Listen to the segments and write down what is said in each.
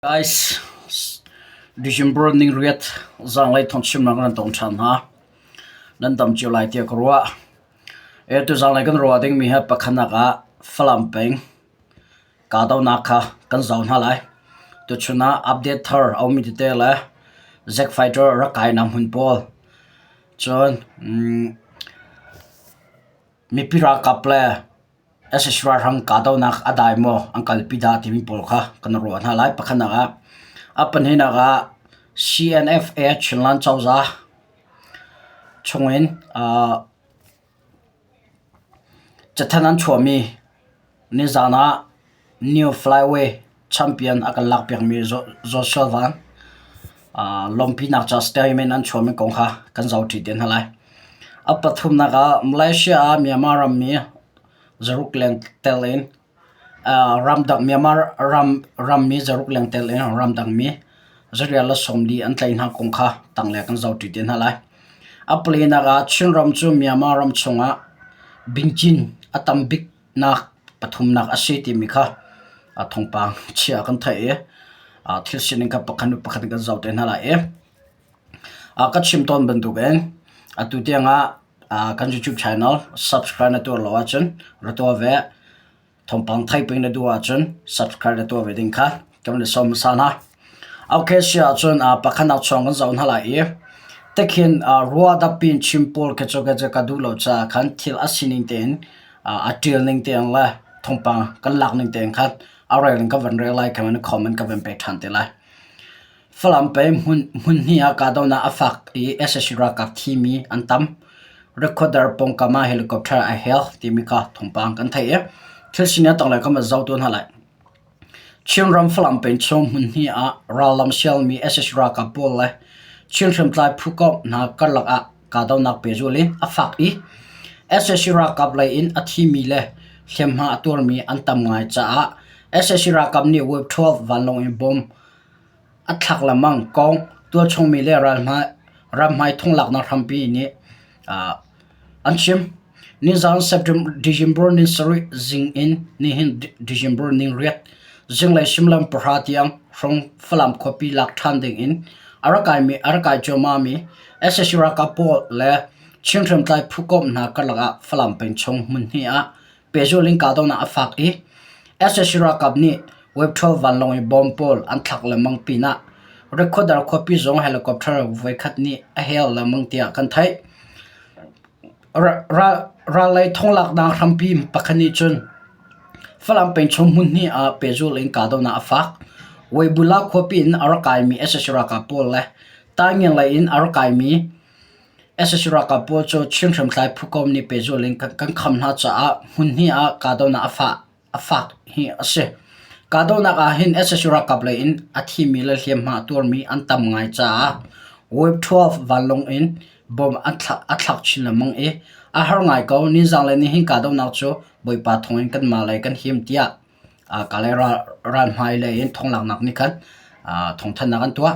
Guys, December ning riat zanglei thawngchimnak nan tong ṭhan hna. Nan dam cio lai tiah ka ruah. E tu zanglei kan ruah dingmi hi pakhatnak ah Falam peng kahdohnak kha kan zoh hna lai. Tuchun ah update thar a ummi tete le Zack Fighter rak kainak hmun pawl. Cun mipi ralkap le Sac ralhrang kahdohnak a dai maw an kalpi dah timi pawl kha kan ruah hna lai. Pakhatnak ah a pahnihnak ah CNFA Chinland cozah chungin cathanh an chuahmi nizaan ah New Flyway champion a kan lakpiakmi Joshua Van lawmhpinak ca statement an chuahmi kong kha kan zohṭi te hna lai. A pathumnak ah Malaysia ah Myanmar rammi zaruk leng tel in ramdang Myanmar ram rammi zaruk leng tel in ramdangmi zarial le 40 an tlaih hna kong kha tanglei kan zohṭi te hna lai. A palinak ah Chinram cu Myanmar ram chungah bingcin a tam biknak pathumnak a si timi kha thawngpang chia kan theih i thil sining kha pakhat hnu pakhat in kan zoh te hna lai i Ka chim tawn bantukin atu tiangah kan YouTube channel subscribe na tuah lo ahcun ra tuah ve. Thawngpang theih peng na duh ahcun subscribe na tuah ve ding kha kan van i sawm hmasa hna. Okay si ahcun pakhatnak chuang kan zoh hna lai i tikhin ruahdap in chim pawl khi cu ka duh lo caah khan thil a sining tein a ṭial ning tein le thawngpang kan lak ning tein khan a rel in ka van rel lai kha comment ka van pek ṭhan te lai. Falam peng hmunhnih ah kahdohnak a fak i sac ralkap thimi an tam. Rikhuadar pawngkam ah helicopter a hel timi kha thawngpang kan theih i thil sining a tanglei kan van zoh tu hna lai. Chinram Falam peng chung hmunhnih ah rallam sialmi sac ralkap pawl le Chin hriamtlai phukomh hna karlak ah kahdohnak pehzulh in a fak i sac ralkap lei in a thimi le hliamhma a tuarmi an tam ngai caah sac ralkap nih Wave 12 vanlawng in bomb A thlak lengmang kong tualchungmi le ramhmai thonglaknak hrampi nih an chim. Nizaan December ni sarih zing in nihin December ni riat zinglei suimilam pahra tiang hrawng Falam khuapi lak ṭhan ding in a rak kai cuahmahmi sac ralkap pawl le Chin hriamtlai phukomh hna karlak ah Falam peng chung hmunhnih ah Pehzulh in kahdohnak a fak i sac ralkap nih Wave 12 vanlawng i bomb pawl an thlak lengmang pinah Rikhuadar khuapi zong helicopter voikhat nih a hel lengmang tiah kan theih. Rallei thonglaknak hrampi pakhat nih cun Falam peng chung hmunhnih ah pehzulh in kahdohnak a fak. Weibula khuapi in a rak kaimi sac ralkap pawl le Taingyang lei in a rak kaimi Sac ralkap pawl cu Chin hriamtlai phukom nih pehzulh in kan kham hna caah hmunhnih ah kahdohnak a fak hi a si. Kahdohnak ah hin sac ralkap lei in a thimi le hliamhma a tuarmi an tam ngai caah Wave 12 vanlawng in bomb a thlak chin lengmang i a har ngai ko. Nizang le nihin kahdohnak cu Bawipa thawng in kanmah lei kan him tiah Kalay ralhmai lei in thonglaknak nih khan thawngthanhnak an tuah.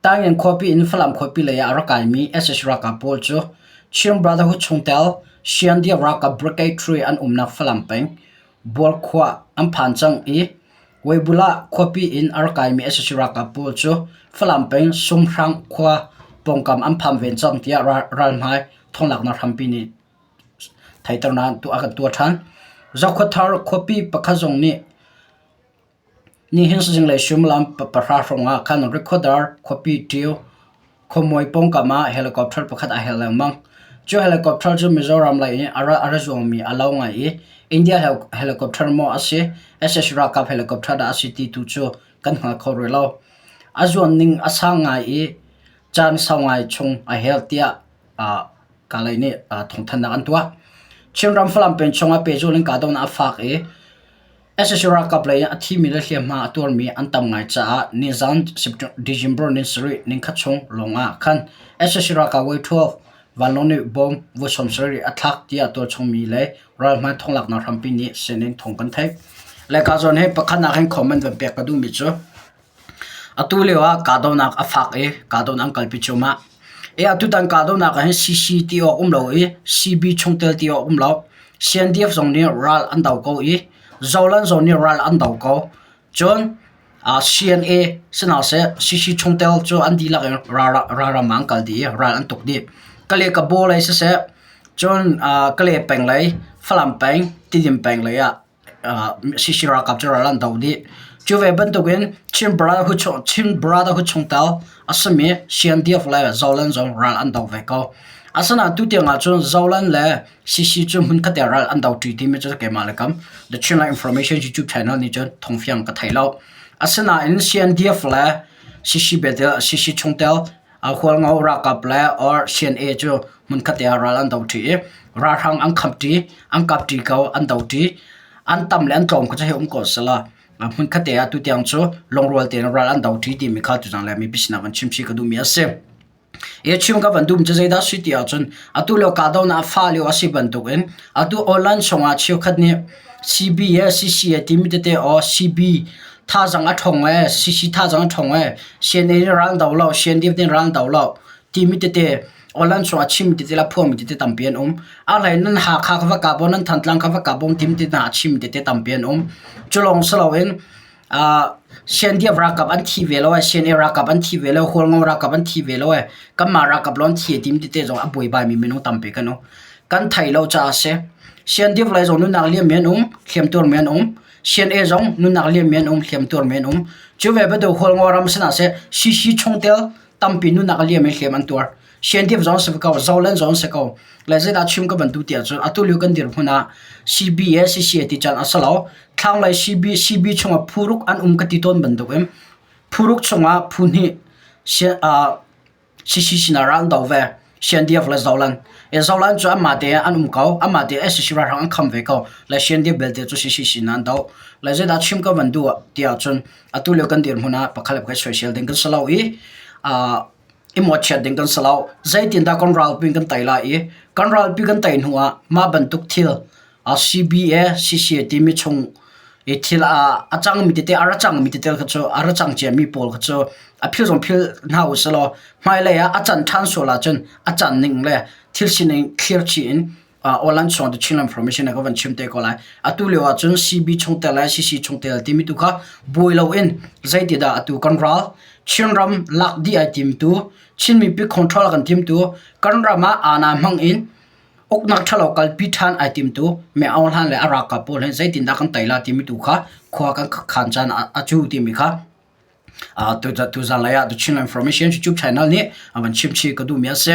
Taingen khuapi in Falam khuapi lei ah a rak kaimi sac ralkap pawl cu Chin Brotherhood chungtel Siandia ralkap Brigade 3 an umnak Falam peng Bualkhua an phan cang i Weibulah khuapi in a rak kaimi sac ralkap pawl cu Falam peng Sumhrang khua pawngkam an phan ve cang tiah ralhmai thonglaknak hrampi nih Theiternak a kan tuah ṭhan. Zokhawthar khuapi pakhat zong nih nihin zinglei suimilam pahra hrawng ah khan Rikhuadar khuapi ṭio khuamuai pawngkam ah helicopter pakhat aa hel lengmang. Cu helicopter cu Mizoram lei in a ra zuangmi a lo ngai i India helicopter maw a si, sac ralkap helicopter dah a si ti tu cu kan hngal kho rih lo. A zuan ning a sang ngai i caan sau ngai chung a hel tiah Kalay nih thawngthanhnak an tuah. Chinram Falam peng chungah pehzulh in kahdohnak a fak i sac ralkap lei in a thimi le hliamhma a tuarmi an tam ngai caah nizan December ni sarih ningkhat chung lawngah khan sac ralkap voi 12 vanlawng nih bomb voi 70 a thlak tiah tualchungmi le ralhmai thonglaknak hrampi nih sinin thawng kan theih. Le ka zawn hi pakhatnak hin comment van pek ka duhmi cu Atu lio ah kahdohnak a fak i kahdohnak an kalpi cuahmah. I atutan kahdohnak ah hin CC ti awk um lo i CB chungtel ti awk um lo. CNDF zong nih ral an do ko i Zoland zong nih ral an do ko. Cun CNA si hna seh CC chungtel cu an dihlak in ralram ah an kal dih i ral an tuk dih. Kale Kabaw lei siseh cun Kale peng lei, Falam peng, Tidim peng lei ah CC ralkap cu ral an do dih. Cu ve bantukin Chin Brotherhood, Chin Brotherhood chungtel a simi CNDF le Zoland zong ral an do ve ko. Asinain tutiang ahcun Zoland le CC cu hmunkhat ah ral an do ṭi timi cu keimah le kam The Chinland Information YouTube channel nih cun thawngfiang ka thei lo. Asinain CNDF le CC belte CC chungtel Hualngo ralkap le or CNA cu hmunkhat ah ral an do ṭi i ralhrang an khamh ṭi, an kap ṭi ko, an do ṭi. An tam le an tlawm kha cu hei um ko selaw hmunkhat te ah tutiang cu lungrual tein ral an do ṭi timi kha tuzang le mipi sinah van chimchih ka duhmi a si. I chim ka van duhmi cu zeidah a si ti ahcun atu lio kahdohnak a fah lio a si bantukin atu online chungah cheukhat nih CB he CC he timi tete aw CB thazang a ṭhawng ee, CC thazang a ṭhawng ee, CNA nih ral an do lo, CNDF nih ral an do lo timi tete online chungah chimmi tete le phuangmi tete tampi an um. A hlei nan Hakha kha va kap u, nan Thantlang kha va kap u timi tete hna a chimmi tete tampi an um. Cu lawng si loin CNDF ralkap an thi ve lo ee, CNA ralkap an thi ve lo, Hualngo ralkap an thi ve lo ee, kanmah ralkap lawng an thi timi tete zong a buaibaimi minung tampi kan um. Kan theih lo caah a si. CNDF lei zong nunnak liammi an um, hliamtuarmi an um. CNA zong nunnak liammi an um, hliamtuarmi an um. Cu ve bantuk Hualngo ram sinah seh CC chungtel tampi nunnak a liam i hliam an tuar. CNDF zong si ko, Zoland zong si ko. Le zeidah chim ka van duh ti ahcun atu lio kan dirhmun ah CB he CCA ti caan a si lo. Thlanglei CB, CB chungah phu ruk an um ka ti tawn bantukin phu ruk chungah phu hnih CC sinah ral an do ve. CNDF le Zoland. E Zoland cu anmah te an um ko. Anmah te SCC ralhrang an kham ve ko. Le CNDF belte cu CC sinah an do. Le zeidah chim ka van duh ti ahcun atu lio kan dirhmun ah pakhat le pakhat soisel ding kan si lo i i mawhchiat ding kan si lo. Zeitindah kan ralpi kan tei lai i kan ralpi kan tei hnu ah mah bantuk thil CBA, CCA timi chung i thil a cangmi tete a ra cangmi tete kha cu a ra cang ciami pawl kha cu a phil zong phil hna u selaw hmailei ah a can ṭhan sual ahcun a can ning le thil sining thlir chih in online chung The Chinland Information ka van chim te ko lai. Atu lio ahcun CB chungtel le CC chungtel timi tu kha buai loin zeitidah atu kan ral Chinram lak dih ai timtu Chin mipi control kan timtu kan ram ah aana hmang in uknak ṭhalo kalpi ṭhan ai timtu Min Aung Hlaing le a ralkap pawl hi zeitindah kan tei lai timi tu kha khua kan khan caan a cu timi kha tuzan lei ah The Chin Information YouTube channel nih a van chimchih ka duhmi a si.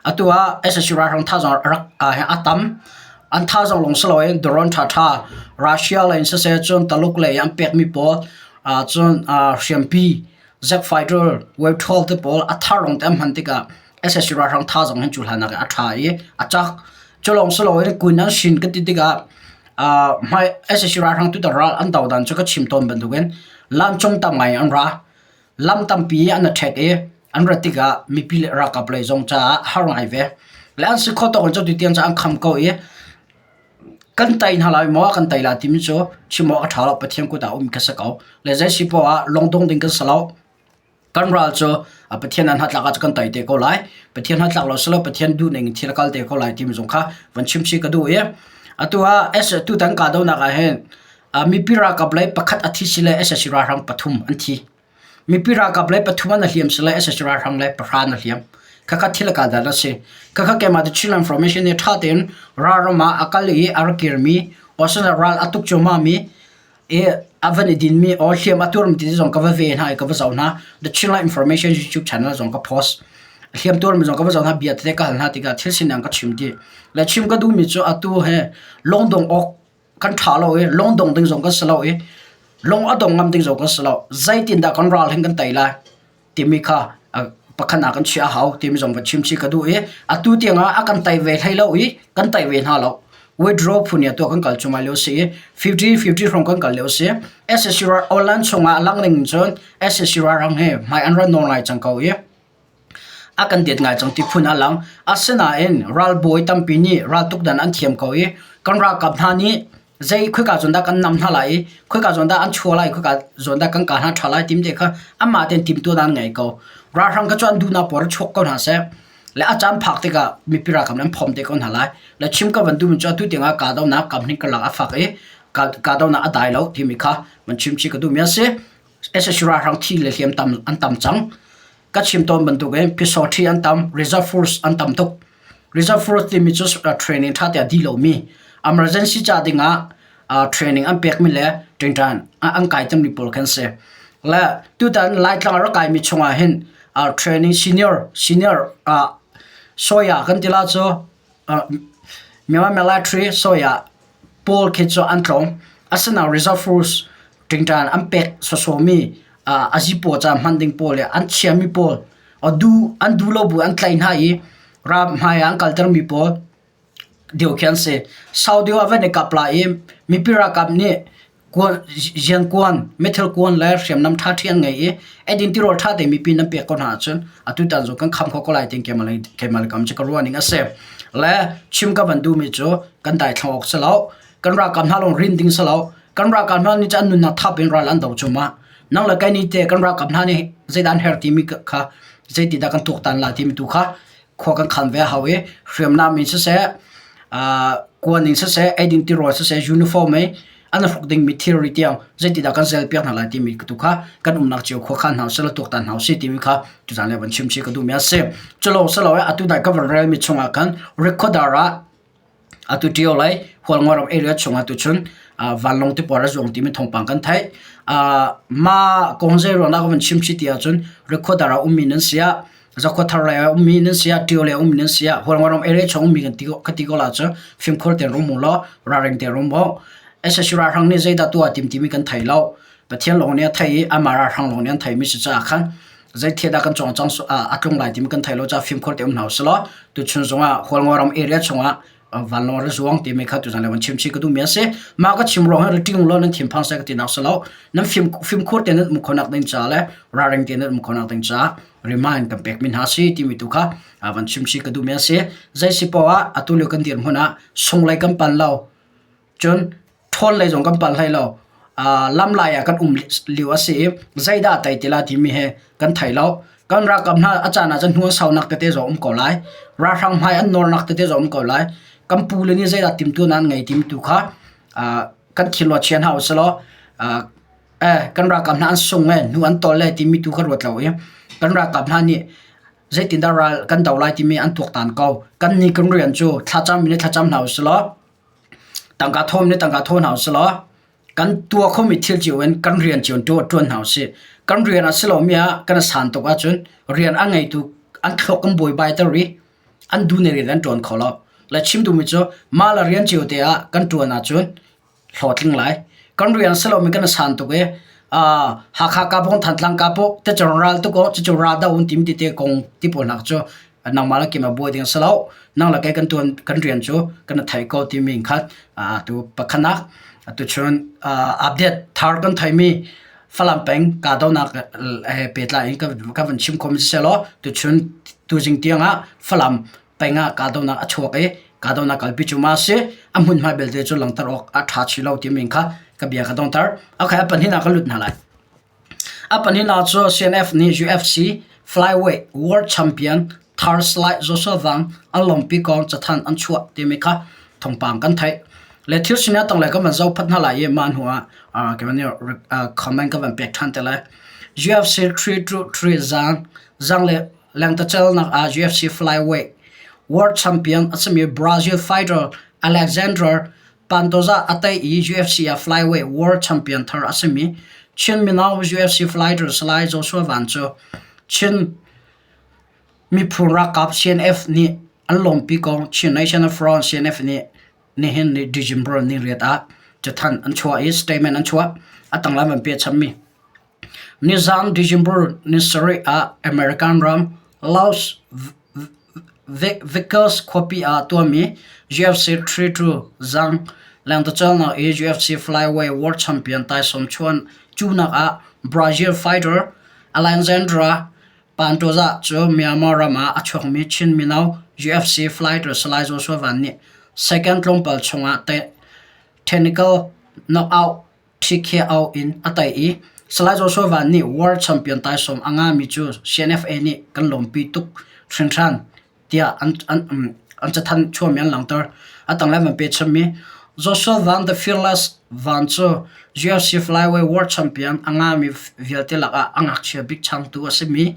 Atu ah sac ralhrang thazaang rak a tam. An thazaang lawng si loin drone ṭhaṭha Russia lei in siseh cun Taluk lei an pekmi pawl cun hriampi Zack Fighter, Wave 12 te pawl a thar lawng te an hman tikah sac ralhrang thazaang hin cu hlan ah a ṭha i a cak. Cu lawng si loin kun an sin kan ti tikah hmai sac ralhrang tutan ral an do dan cu ka chim tawn bantukin lamcung tam ngai an ra. Lam tampi an i ṭhek i an rat tikah mipi le ralkap lei zong caah har ngai ve. Le an si khawh tawk in cu tiang cu an kham ko i Kan tei hna lai maw kan tei lai timi cu chim awk a ṭha lo. Pathian kut ah um ka si ko. Le zei si poah ah lungdong ding kan si lo. Kan ral cu Pathian an hnatlak ahcun kan tei te ko lai. Pathian hnatlak lo si lo Pathian duhning in thil a kal te ko lai timi zong kha van chimchih ka duh i atu ah tutan kahdohnak ah hin mipi ralkap lei pakhat a thi si le sac ralhrang pathum an thi. Mipi ralkap lei pathum an hliam si le sac ralhrang lei pahra an hliam. Khakha thil a kal dan a si. Khakha keimah The Chinland Formation nih ṭha tein ralram ah a kal i a rak kirmi Australia ral a tuk cuahmahmi i a van i dinmi or hliam a tuarmi tete zong ka va ve hna i ka va zoh hna. The Chinland Information YouTube channel zong ka post. Hliam tuarmi zong ka va zoh hna bia tete ka hal hna tikah thil sining ka chim dih. Le chim ka duhmi cu atu he lungdong awk kan ṭha lo i lungdong ding zong kan si lo i lung a dong ngam ding zong kan si lo. Zeitindah kan ral hin kan tei lai timi kha pakhat ah kan chiah a hau timi zong va chim chih ka duh i atu tiangah a kan tei ve hlei lo i kan tei ve hna lo. Withdraw phun i atu kan kal cuahmah lio a si i 50-50 hrawng kan kal lio a si. sac ral online chungah a lang ning cun sac ralhrang hi hmai an ra nawl ngai cang ko i A kan det ngai cang ti phun a lang. Asinain ralbawi tampi nih raltuk dan an thiam ko i kan ralkap hna nih zei khoika zawn dah kan nam hna lai i khoika zawn dah an chuah lai khoika zawn dah kan kah hna ṭha lai tim te kha anmah tein timhtuahnak an ngei ko. Ralhrang kha cu an duhnak paoh rak chuak ko hna seh. Le a caan phak tikah mipi ralkap nih an phomh te ko hna lai. Le chim ka van duhmi cu atu tiangah kahdohnak kamhnih karlak a fak i kahdohnak a dai lo timi kha van chimchih ka duhmi a si. SSU ralhrang thi le hliam tam an tam cang. Ka chim tawn bantukin Pyusawhti an tam, Reserve Force an tam tuk. Reserve Force timi cu training ṭha te a dih lomi emergency ca dingah training an pekmi le ṭingṭan an kaitermi pawl khi an si. Le tutan Laitlang a rak kaimi chungah hin training senior senior Sawya kan ti la cu Myanmar military Sawya pawl khi cu an tlawm. Asinain Reserve Force ṭingṭan an pek sawsawmi a zipaw ca hman ding pawl le an chiami pawl du an duh lo bu an tlaih hna i ram hmai ah an kaltermi pawl deuh khi an si. Sau deuh ah van i kap lai i mipi ralkap nih ziankuan, meithal kuan le hriamnam ṭhaṭhi an ngei i eidin tirawl ṭha tein mipi nan pek ko hna ahcun atutan zong kan kham kho ko lai tiin keimah le kam cu ka ruah ning a si. Le chim ka van duhmi cu kan daithlang awk si lo. Kan ralkap hna lawng rin ding si lo. Kan ralkap hna nih cun an nunnak thap in ral an do cuahmah. Nang le kei nih teh kan ralkap hna nih zeidah an herh timi kha zeitindah kan tuaktan lai timi tu kha khua kan khan ve a hau i hriamnam in siseh, kuan in siseh, eiding tirawl siseh, uniform in an hruk dingmi thilri tiang zeitindah kan zelpiak hna lai timi tu kha kan umnak cio khua khan hna usih law tuaktan hna usih timi kha tuzaan le van chim chih ka duhmi a si. Culo silo atu dai ka van relmi chungah khan recorder ah Atu ṭio lei Hualngoram area chungah tuchun vanlawng tipuar a zuang timi thawngpang kan theih. Mah kong zei ruangah ka van chim chih ti ahcun Rikhuadar ah ummi nan si ah, Zakhuathar lei ah ummi nan si ah, Ṭio lei ah ummi nan si ah, Hualngoram area chung ummi kan ti ka ti ko la cu fimkhur tein rum u law ralring tein rum u. SSU ralhrang nih zeidah tuah a tim timi kan thei lo. Pathian lawng nih a thei i amah ralhrang lawng nih an theimi si caah khan zei thil dah kan cawng cang a tlung lai timi kan thei lo caah fimkhur te um hna usih law tuchun zongah Hualngoram area chungah vanlawng ra zuang timi kha tuzan le van chim chih ka duhmi a si. Mah ka chim ruang hi ṭing law nan thinphang sai ka ti nak si lo. Nan fim fimkhur te nan um khonak ding ca le ralring te nan um khonak ding ca remind kan pek mi hna si timi tu kha van chim chih ka duhmi a si. Zei si poah ah atu lio kan dirhmun ah sunglei kan pan lo. Cun ṭhawl lei zong kan pal hlei lo. Lamlai ah kan um lio a si i zeidah a tei ti lai timi hi kan thei lo. Kan ralkap hna a caan ah cun hnu an saunak tete zong um ko lai. Ralhrang hmai an nawrnak tete zong um ko lai. Kan pu le nih zeidah timhtuahnak an ngei timi tu kha kan thil chia hna usih law kan ralkap hna an sung ee, hnu an tawl ee timi tu kha ruat lo i kan ralkap hna nih zeitindah ral kan do lai timi an tuaktan ko. Kannih kan rian cu thlacam in thlacam hna usih law Tangka thawm nih tangka thaw hna usih law kan tuah khomi thil cio in kan rian cio in ṭuan hna usih. Kan rian a si lomi ah kan i san tuk ahcun rian a ngeitu an thluak kan buaibai ter i an duh ning in an ṭuan kho lo. Le chim duhmi cu mah le rian cio te ah kan ṭuan ahcun hlawhtling lai. Kan rian a si lomi kan i san tuk i Hakha kapawng Thantlang kapawng ticun ral tuk aw cucu ral do an tim ti te kong ti pawl hna cu nangmah le keimah buai ding a si lo. Nang le kei kan tuan kan rian cu kan i thei ko timi in khan atu pakhatnak atuchun update thar kan theimi Falam peng kahdohnak he pehtlai in ka van chim khawhmi siseh law tuchun tuzing tiang ah Falam peng ah kahdohnak a chuak i kahdohnak kalpi cu ma a si. A hmunhma belte cu langhter awk a ṭha chih lo timi in kha ka bia ka donghter. Okay, a pahnihnak ka lut hna lai. A pahnihnak cu CNF nih UFC Flyweight World Champion Thar Slide Joshua Van an lawmpi kong cathanh an chuah timi kha thawngpang kan theih. Le thil sining a tanglei kan van zoh phot hna lai i mah hnu ah comment ka van pek ṭhan te lai. UFC 323 zang zang le lengtacalnak ah UFC Flyweight World Champion a simi Brazil fighter Alexander Pantoja a tei i UFC ah flyweight world champion thar a simi Chin mino UFC fighter Salai Joshua Van cu Chin miphun ralkap CNF nih an lawmpi kong Chin National Front CNF nih nihin ni December ni riat ah cathanh an chuah i statement an chuah. A tanglam an pechammi. Nizaan December ni sarih ah American ram Las Vegas khuapi ah tuahmi UFC 32 zang lengtacalnak i UFC flyweight world champion taisawm cuhnak ah Brazil fighter Alexandra Pantoja cu Myanmar ram ah a chuakmi Chin mino UFC fighter Salai Joshua Van nih second tlawmpal chungah technical knockout TKO in a tei i Salai Joshua Van nih World Champion taisawm a ngami cu CNFA nih kan lawmpi tuk hringhran tiah an cathanh chuahmi an langhter. A tanglei van pechammi. Joshua Van The Fearless Van cu UFC Flyweight World Champion a ngami vialte lakah a ngakchia bik changtu a simi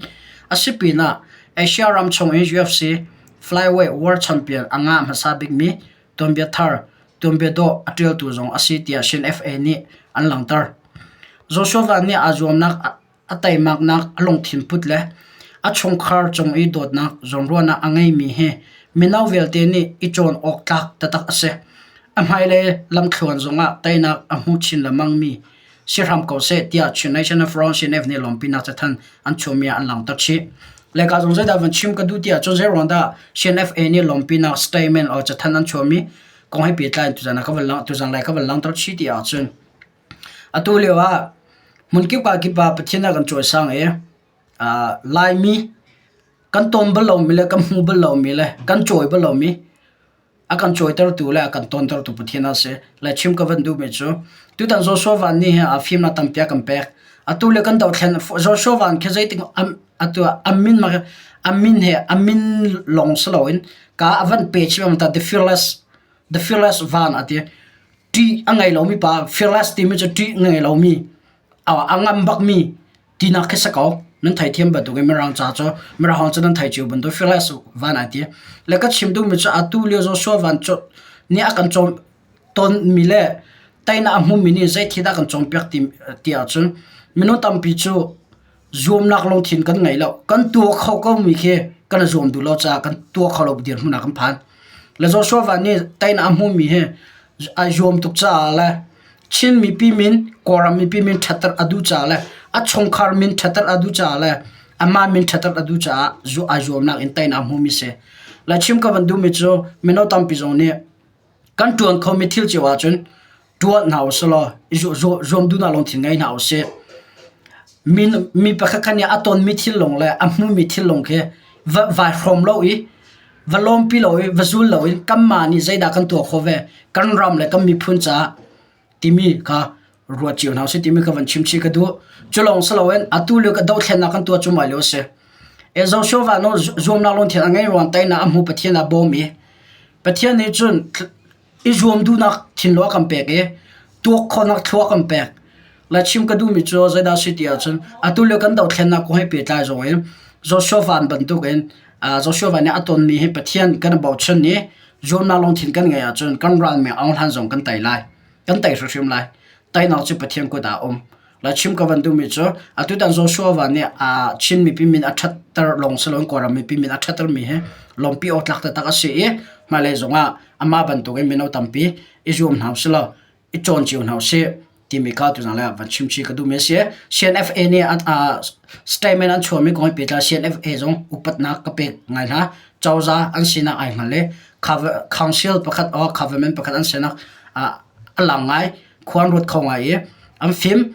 a si pinah Asia ram chung i UFC Flyweight World Champion a ngah hmasa bikmi tuanbia thar, tuanbia dawh a ṭialtu zong a si tiah Shin FA nih an langhter. Joshua Van nih aa zuamnak a teimaknak a lungthin put le a chungkhar cung i dawtnak zawnruahnak a ngeimi hi mino vialte nih i cawn awk tlak taktak a si. A hmailei lamthluan zongah teinak a hmu chin lengmangmi si hram ko seh tiah Chin National Front CNF nih lawmpinak cathanh an chuahmi ah an langhter chih. Le ka zong zeidah van chim ka duh tiah cun zeiruang dah CNFA nih lawmpinak statement or cathanh an chuahmi kong he pehtlai in tuzan ah ka van lang tuzan lai ka van langhter chih ti ahcun atu lio ah hmunkip ka kip ah Pathian a kan cawisang i Laimi kan tawn bal lomi le kan hmu bal lomi le kan cawi bal lomi a kan cawitertu le a kan tawntertu Pathian a si. Le chim ka van duhmi cu tutan Joshua Van nih hin a fimnak tampi a kan pek. Atu le kan dothlen Joshua Van khi zeitik atu a min a min he a min lawng si loin ka a van pe chim ta the fearless the fearless van a ti. Ṭih a ngei lomi pa fearless timi cu ṭih ngei lomi a ngam bakmi tinak khi si ko. Nan theithiam bantukin Mirang ca cu Mirang cu nan thei cio bantuk fearless van ai ti. Le ka chim duhmi cu atu lio Joshua van cu nih a kan cawn tawnmi le teinak a hmumi nih zei thil dah kan cawnpiak ti, ti ahcun minung tampi cu zuamnak lungthin kan ngei lo. Kan tuah kho komi khi kan i zuam duh lo caah kan tuah kho lo dirhmun ah kan phan. Le Joshua van nih teinak a hmumi hi ai zuam tuk caah le Chin mipi min, Kawlram mipi min ṭhatter a duh caah le a chungkhar min ṭhatter a duh caah le amah min ṭhatter a duh caah ai zuamnak in teinak a hmumi si. Le chim ka van duhmi cu mino tampi zong nih kan ṭuan khomi thil cio ahcun ṭuan hna usih law i zuam duhnak lungthin ngei hna usih. Mi pakhat khat nih a tonmi thil lawng le a hmumi thil lawng khi vai hrawm lo i va lawmpi lo i va zul lo in kanmah nih zeidah kan tuah khawh ve kan ram le kan miphun caah timi kha ruat cio hna usih timi ka van chim chih ka duh. Cu lawng si loin atu lio ka dothlennak kan tuah cuahmah lio a si. E Joshua nu zuamnak lungthin a ngei ruang teinak a hmu Pathian a bawm i Pathian nih cun i zuam duhnak thinlung a kan pek i tuak khawhnak thlua a kan pek. Le chim ka duhmi cu zeidah a si ti ahcun atu lio kan dothlennak kong he pehtlai zong in Joshua van bantukin Joshua van nih a tonmi hi Pathian kan i bochan i zuamnak lungthin kan ngeih ahcun kan ral meng aung hlan zong kan tei lai. Kan tei hrimhrim lai. Teinak cu Pathian kut ah a um. Le chim ka van duhmi cu atutan Joshua van nih a Chin mipi min a ṭhatter lawng si loin Kawlram mipi min a ṭhattermi hi lawmpi awk tlak taktak a si i hmailei zongah amah bantukin mino tampi i zuam hna usih law i cawn cio hna usih timi kha tuzan le van chim chih ka duhmi a si. CNFA nih statement an chuahmi kong hi pehtlai CNFA zong upatnak ka pek ngai hna. Cozah an sinak ai hngal i council pakhat or government pakhat an sinak a lang ngai. Khua an ruat kho ngai i an fim.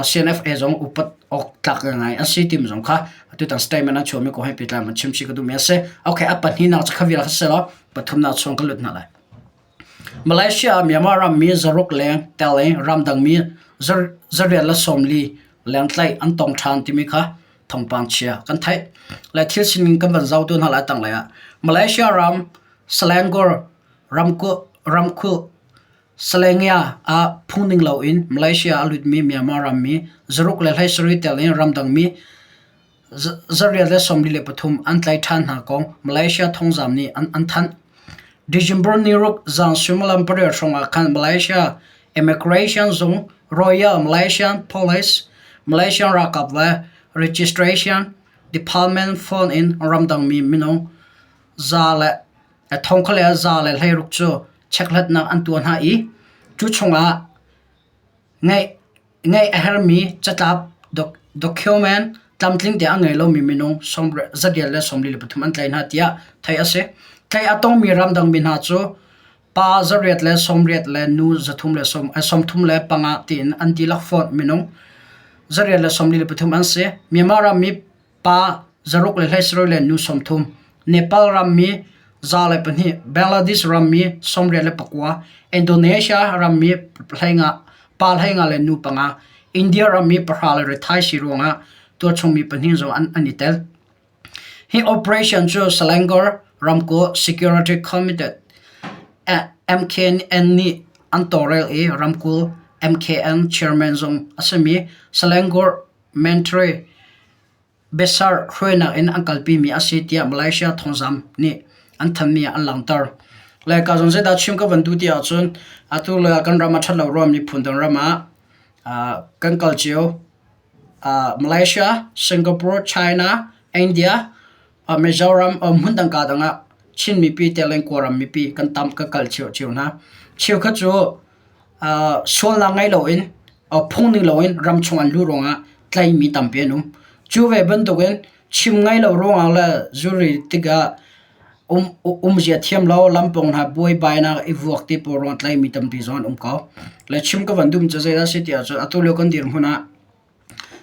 CNFA zong upat awk tlak ngai an si timi zong kha atutan statement an chuahmi kong he pehtlai van chim chih ka duhmi a si. Okay, a pahnihnak cu kha vial kha si law pathumnak chung kan lut hna lai. Malaysia ah Myanmar rammi zaruk leng tel in ramdangmi zariat le 40 leng tlaih an tong ṭhan timi kha thawngpang chia kan theih. Le thil sining kan van zoh tu hna lai tanglei ah Malaysia ram Selangor ramkulh Selangor ah phungning loin Malaysia a lutmi Myanmar rammi zaruk le 17 tel in ramdangmi Zariat le 43 an tlaih ṭhan hna kong Malaysia thongzam nih an thanh. December niruk zan suimilam pariat hrawngah khan Malaysia Immigration Zung, Royal Malaysian Police, Malaysian ralkap le Registration Department phone in ramdangmi minung za le thong kha le za le 16 cu chekhlatnak an tuah hna i cu chungah Ngeih a herhmi catlap document tlamtling te a ngei lomi minung 143 an tlaih hna tiah theih a si. Tlaih a tongmi ramdangmi hna cu pa 880 le nu 335 tiin an dihlak fonh minung 143 an si. Myanmar rammi pa 6 le 17 le nu 30, Nepal rammi 102, Bangladesh rammi 89, Indonesia rammi pa 15 le nu panga, India rammi pahra le rithai si ruangah tualchungmi pahnih zong an i tel. Hi operation cu Selangor ramkulh Security Committee. MKN nih an tawlrel i ramkulh MKN chairman zong a simi Selangor Menteri Besar hruainak in an kalpimi a si tiah Malaysia thawngzam nih an thanmi ah an langhter. Le ka zong zeidah chim ka van duh ti ahcun atu le kan ram a ṭhat lo ruang miphun dang ram ah kan kal cio. Malaysia, Singapore, China, India, Mizoram, hmun dang ka dang ah Chin mipi te le Kawlram mipi kan tam kan kal cio cio hna. Cheukhat cu sualnak ngei loin phung ning loin ram chung an luh ruangah tlaihmi tampi an um. Cu ve bantukin chim ngei lo ruangah le zuri tikah umzia thiam lo lampawng hna buaibainak i vuak ti pawl ruangah tlaihmi tampi zong an um ko. Le chim ka van duhmi cu zeidah a si ti ahcun atu lio kan dirhmun ah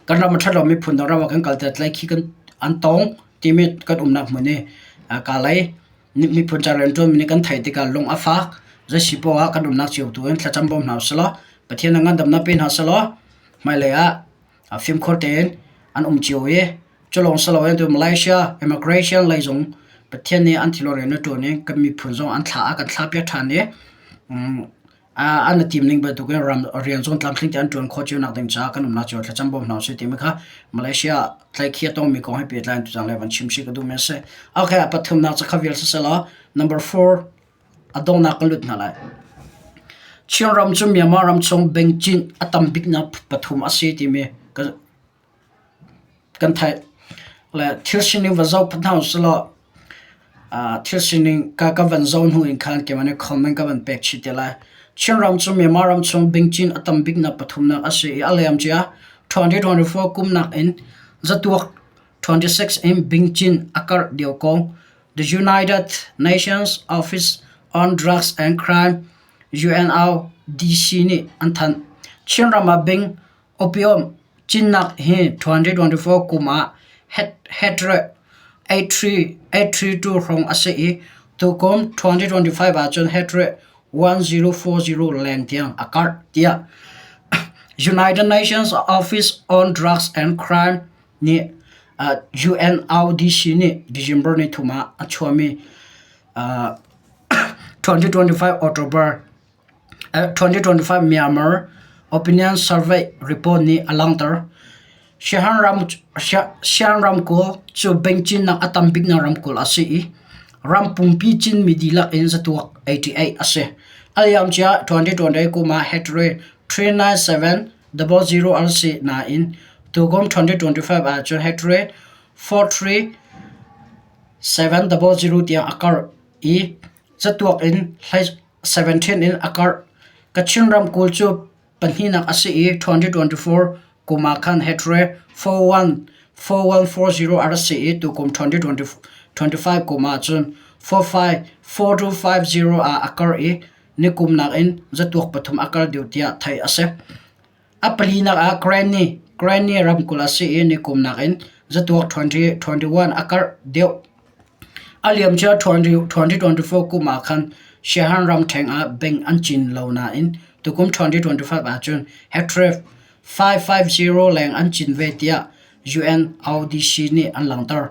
kan ram a ṭhat lomi phun dang ram ah kan kal tikah tlaihkhih kan an tong timi kan umnak hmun hi kalay miphun ca rianṭuanmi nih kan theih tikah lung a fak. Zei si poah ah kan umnak cio tu in thlacam bawm hna usih law Pathian nih ngandamnak pe hna sehlaw hmailei ah fimkhur tein an um cio i cu lawng si loin tu Malaysia immigration lei zong Pathian nih an thil rian a ṭuan i kan miphun zong an thla a kan thlahpiak ṭhan i an i tim ning bantukin ram rian zong tlamtling tein an ṭuan khawh cio nak ding caah kan umnak cio thlacam bawm hna usih timi kha Malaysia tlaihkhih a tongmi kong he pehtlai in tuzaan le van chim si ka duhmi a si. Okay, a pathumnak cu kha vial siselaw number four a donghnak kan lut hna lai. Chinram cu Myanmar ram chung bengcin a tam biknak pathum a si timi kan theih. Le thil sining va zoh hna usih thil sining ka ka van zoh hnu in khan keimah nih comment ka van pek chih te lai. Chinram cu Myanmar ram chung bingcin a tam biknak pathumnak a si i a liamcia 2024 kumnak in zatuak 26 in bingcin a karh lio kong The United Nations Office on Drugs and Crime UNODC nih an thanh. Chinram ah bing Opium cinnak hi 2024 kum ah hetre 8382 hrawng a si i tukum 2025 ahcun hetre 1040 leng tiang a karh tiah United Nations Office on Drugs and Crime nih UNODC nih December ni thum ah a chuahmi 2025 October 2025 Myanmar Opinion Survey report nih a langhter. Shan ramkulh cu bengcinnak a tam biknak ramkulh a si i ram pumpi cinmi dihlak in zatuak 88 a si. A liamcia 2020 kum ah hectare 39700 an si nain tukum 2025 ahcun hectare 43700 tiang a karh i zatuak in 17 in a karh. Kachin ramkulh cu pahnihnak a si i 2024 kum ah khan hectare 4140 a rak si i tukum 2025 kum ah cun 454250 ah a karh i nikum nakin zatuak pathum a kar deuh tiah theih a si. A palinak ah Granny, Granny ramkulh a si i nikum nakin zatuak 2021 a karh deuh. A liamcia 2024 kum ah khan Siahan ramṭheng ah bank an cin lo nain tukum 2025 ahcun hectare 550 leng an cin ve tiah UNODC nih an langhter.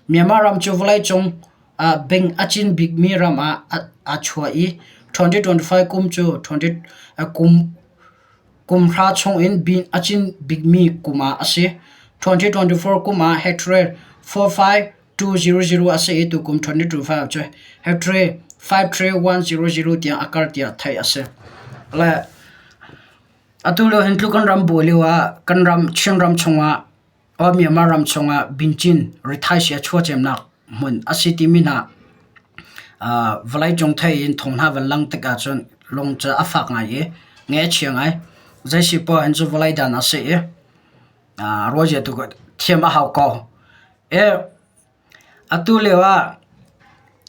Myanmar ram cu vawleicung ah bank a cin bikmi ram ah aa chuah i 2025 kum cu 20 kum Kumhra chungin a cin bikmi kum ah a si. 2024 kum ah hectare 45200 a si i tukum 2025 cu hectare 53100 tiang a kar tiah theih a si. Le atu lio hin tluk kan ram buai lio ah kan ram Chinram chungah or Myanmar ram chungah bincin rithaisi a chuahcemnak hmun a si timi hna vawleicung thei in thong hna van lang tik ahcun lung cu a fak ngai i nge a chia ngai. Zei si poah hin cu vawlei dan a si i ruahzia tu thiam a hau ko. Atu lio ah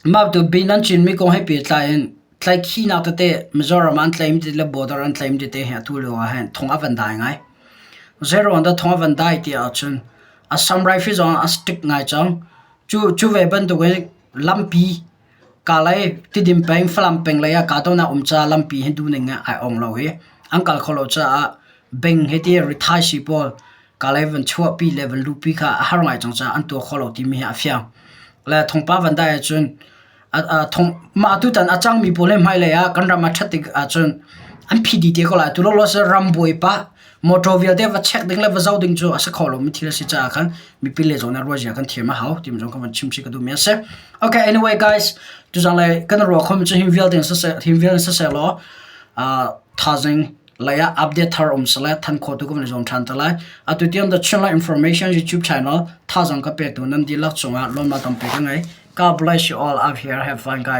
mah tu bin an cinmi kong he pehtlai in tlaihkhihnak tete Mizoram ah an tlaihmi tete le border an tlaihmi tete hi atu lio ah hin thong a van dai ngai. Zeiruang dah thong a van dai ti ahcun Assam Rifle zong a strict ngai cang. Cu ve bantukin lampi Kalay Tidim peng Falam peng lei ah kahdohnak um caah lampi hi duhning in ai ong lo i an kal kho lo caah beng he ti rithaisii pawl kalay van chuahpi le van luhpi kha a har ngai cang caah an tuah kho lo timi hi a fiang. Le thawngpang van dai ahcun. Mah tutan a cangmi pawl hi hmailei ah kan ram a ṭhat tik ahcun an phi dih te ko lai. Tu lawlaw si ram buai pah motor vialte va check ding le va zoh ding cu a si kho lomi thil a si caah khan mipi le zong nih ruahzia kan thiam a hau timi zong kan van chim chih ka duhmi a si. Okay, anyway guys, tuzaan lei kan ruah khomi cu hi vialte in siseh, hi vialte in siseh law thaizing lei ah update thar um sile than khawh tu kan van i zuam ṭhan te lai. Atu tiang The Chinland Information YouTube channel thazaang ka pektu nan dihlak cungah lawmnak tampi ka ngei. God bless you all out here. Have fun guys.